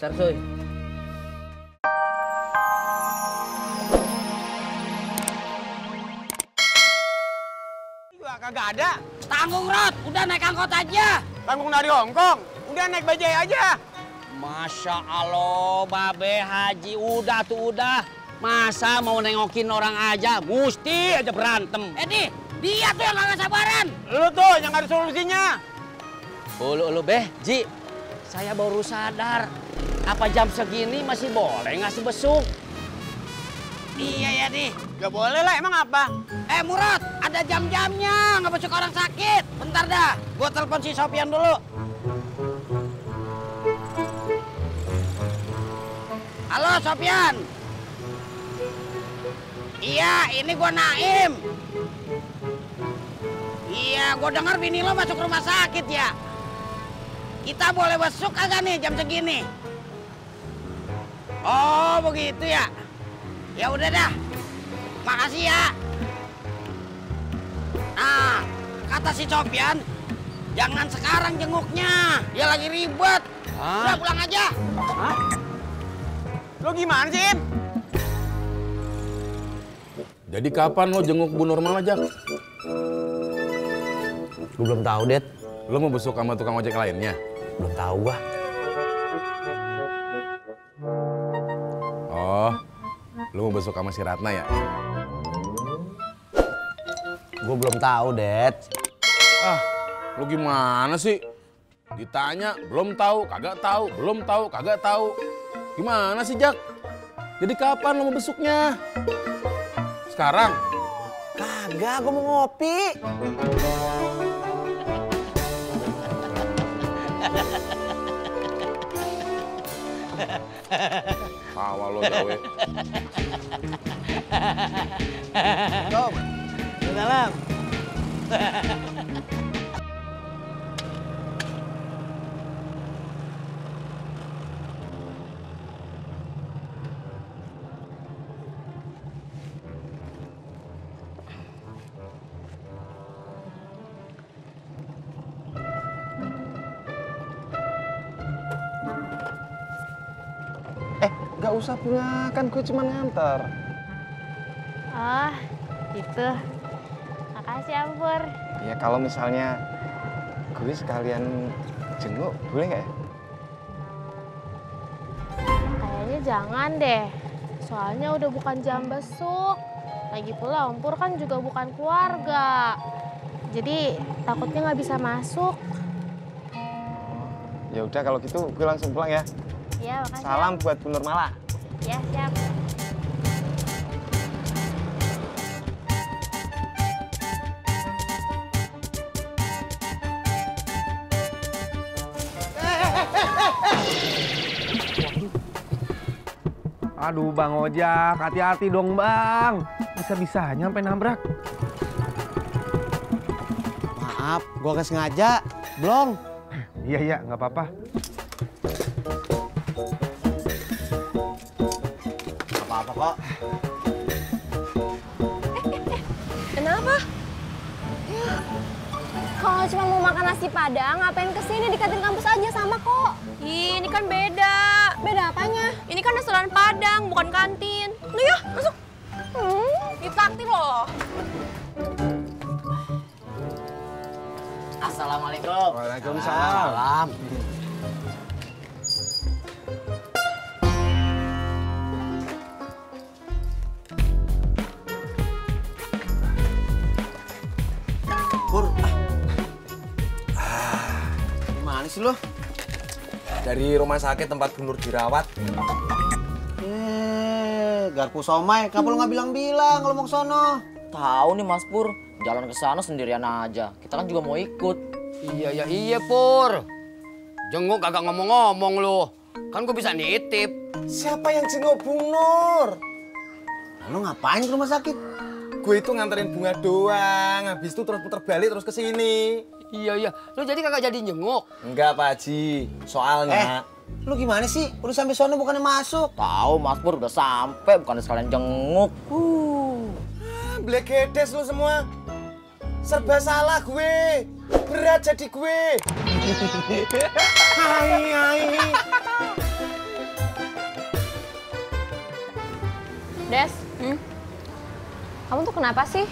Dasar cuy. Juga kagak ada. Tanggung Rod, udah naik angkot aja. Tanggung dari Hongkong. Udah naik bajai aja. Masya Allah, Babe Haji, udah tuh udah. Masa mau nengokin orang aja, mesti aja berantem. Nih, dia tuh yang kagak sabaran. Lu tuh yang ada solusinya. Lu Beh, Ji, saya baru sadar. Apa jam segini masih boleh ngasih besuk? Iya ya nih. Gak boleh lah, emang apa? Murad, ada jam-jamnya, nggak besuk orang sakit. Bentar dah, gua telepon si Sofian dulu. Halo Sofian. Iya, ini gua Naim. Iya, gua dengar bini lo masuk rumah sakit ya. Kita boleh besuk kagak nih jam segini? Oh, begitu ya. Ya udah dah. Makasih ya. Nah, kata si Sofian, jangan sekarang jenguknya. Dia lagi ribet. Udah pulang aja. Hah? Lo gimana sih, Im? Jadi kapan lo jenguk Bu Nurmala, Jak? Gue belum tahu, Det. Lo mau besuk sama tukang ojek lainnya? Belum tahu gua. Oh, lo mau besuk sama si Ratna ya? Gue belum tahu, Det. Ah, lo gimana sih? Ditanya, belum tahu, kagak tahu, belum tahu, kagak tahu. Gimana sih, Jak? Jadi kapan lo mau besuknya? Sekarang? Kagak, gue mau ngopi. Tawa lo gawe. Tom, salam. Gak usah bunga, kan gue cuma nganter. Oh, gitu. Makasih, Ampur. Ya kalau misalnya gue sekalian jenguk, boleh nggak ya? Kayaknya jangan deh. Soalnya udah bukan jam besuk. Lagi pula Ampur kan juga bukan keluarga. Jadi takutnya nggak bisa masuk. Ya udah kalau gitu gue langsung pulang ya. Iya, makasih. Salam buat Bu Nurmala. Ya, siap. Aduh Bang Ojak, hati-hati dong Bang. Bisa-bisanya sampai nabrak. Maaf, gue nggak sengaja. Belum. Iya, nggak apa-apa. Apa-apa kok. Kenapa? Ya, kalau cuma mau makan nasi Padang, ngapain kesini di kantin kampus aja sama kok. Ih, ini kan beda. Beda apanya? Ini kan restoran Padang, bukan kantin. Nih ya, masuk. Ditraktir loh. Assalamualaikum. Waalaikumsalam. Salam. Pur. Gimana sih lo? Dari rumah sakit tempat Bu Nur dirawat. Garpu somai, kenapa lo nggak bilang-bilang kalau mau ke sono? Tahu nih Mas Pur, jalan ke sana sendirian aja. Kita kan juga mau ikut. Iya Pur. Jenguk kagak ngomong-ngomong lu. Kan gue bisa nitip. Siapa yang jenguk Bu Nur? Lo ngapain ke rumah sakit? Gue itu nganterin bunga doang. Habis itu terus puter balik terus ke sini. Iya. Lu jadi kagak jadi jenguk? Enggak Pak Haji. Soalnya Lo gimana sih? Udah sampai sono bukannya masuk? Tahu Mas Pur udah sampai, bukan sekalian jenguk. blegedes lu semua. Serba salah gue. Berat jadi gue. Hai. Des, kamu tuh kenapa sih?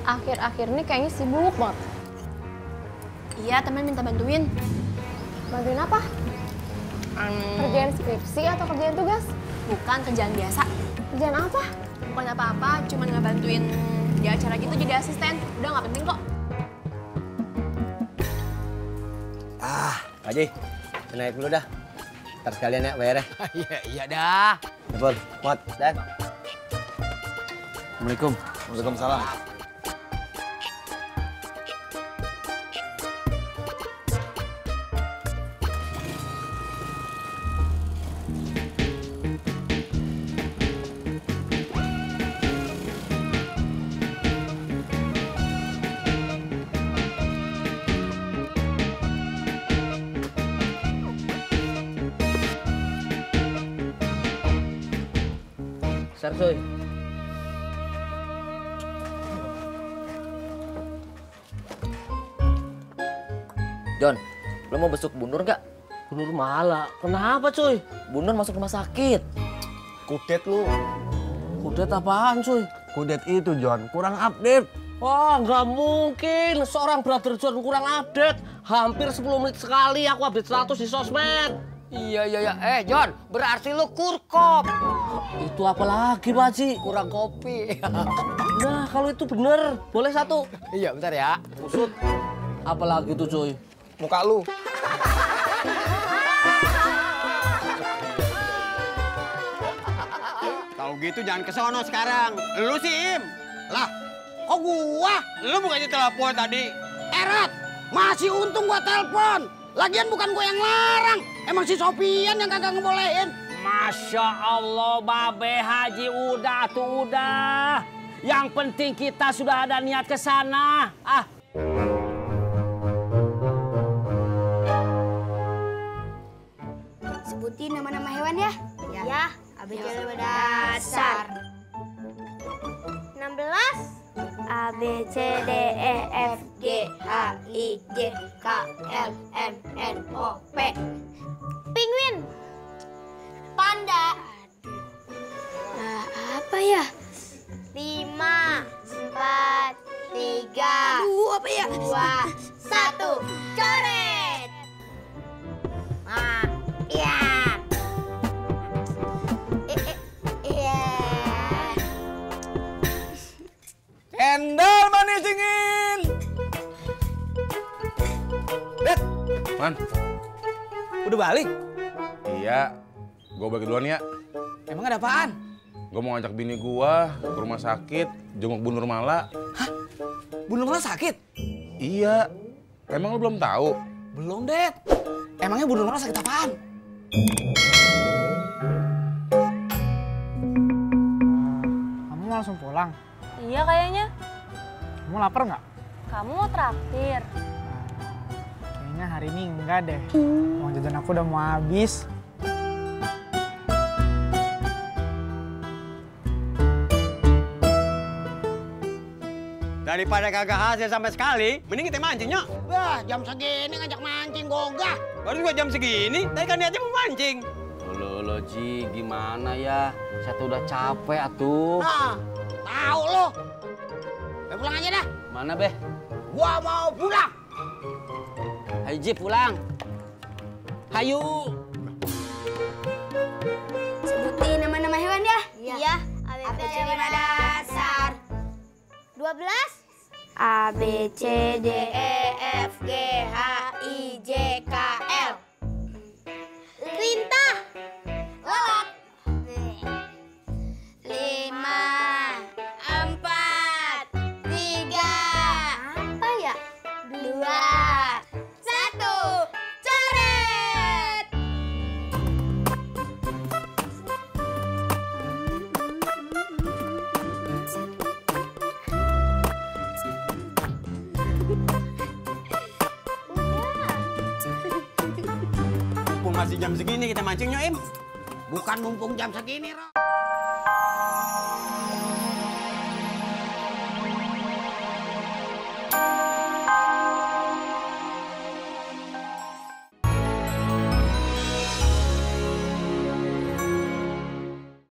Akhir-akhir ini kayaknya sibuk banget. Iya, temen minta bantuin. Bantuin apa? Kerjaan skripsi atau kerjaan tugas? Bukan, kerjaan biasa. Kerjaan apa? Bukan apa-apa, cuman ngebantuin di acara gitu jadi asisten. Udah nggak penting kok. Pak Haji, naik dulu dah. Ntar sekalian ya bayarnya. Iya dah. Telepon, Mot, Dan. Assalamualaikum. Waalaikumsalam. Besar cuy. John, lo mau besuk Bu Nur nggak? Bu Nur malah. Kenapa cuy? Bu Nur masuk rumah sakit. Kudet lu. Kudet apaan cuy? Kudet itu, John, kurang update. Wah, nggak mungkin. Seorang brother John kurang update. Hampir 10 menit sekali aku update status di sosmed. Iya. John, berarti lu kurkop. Itu apa lagi, Pak Haji? Kurang kopi. Nah, kalau itu bener, boleh satu. Iya, bentar ya. Usut. Apa lagi tuh, cuy? Muka lu. Kalau gitu jangan ke sono sekarang. Lu sih, Im. Lah, kok gua? Lu bukannya telepon tadi. Erat, masih untung gua telepon. Lagian bukan gua yang larang. Emang si Sofian yang kagak ngebolehin. Masya Allah, Babe Haji, udah. Yang penting kita sudah ada niat ke sana. Sebutin nama-nama hewan ya. Ya. ABCD dasar. 16. A, B, C, D, E, F, G, H, I, J, K, L, M, N, O, P. Penguin. Panda. Nah, apa ya? 5, 4, 3. Aduh, apa ya? 2, 1. Coret. Nah, iya. Cendol manis dingin. Bet, Man, udah balik? iya. Gue balik duluan ya. Emang ada apaan? Gue mau ngajak bini gua ke rumah sakit, jenguk Bu Nurmala. Hah? Bu Nurmala sakit? Iya. Emang lu belum tahu? Belum, Det. Emangnya Bu Nurmala sakit apaan? Kamu langsung pulang? Iya kayaknya. Kamu lapar nggak? Kamu mau traktir? Kayaknya hari ini enggak deh. Uang jajan aku udah mau habis. Daripada kagak hasil sampai sekali, mending kita mancing, Nyok. Wah, jam segini ngajak mancing gogah. Baru juga jam segini, tadi kan niatnya mau mancing. Lo Ji, gimana ya? Saya tuh udah capek atuh. Nah, tahu lo. Pulang aja dah. Mana, Beh? Gua mau pulang. Hayo Ji, pulang. Hayu. Sebutin nama-nama hewan ya. Iya. ABC 5 dasar. 12. A, B, C, D, E, F, G, H, I, J, K, L. Lintah. Lalat. 5, 4, 3. Apa ya? 2, 1. Coret. Mumpung masih jam segini kita mancingnya, Im. Bukan mumpung jam segini, Ro.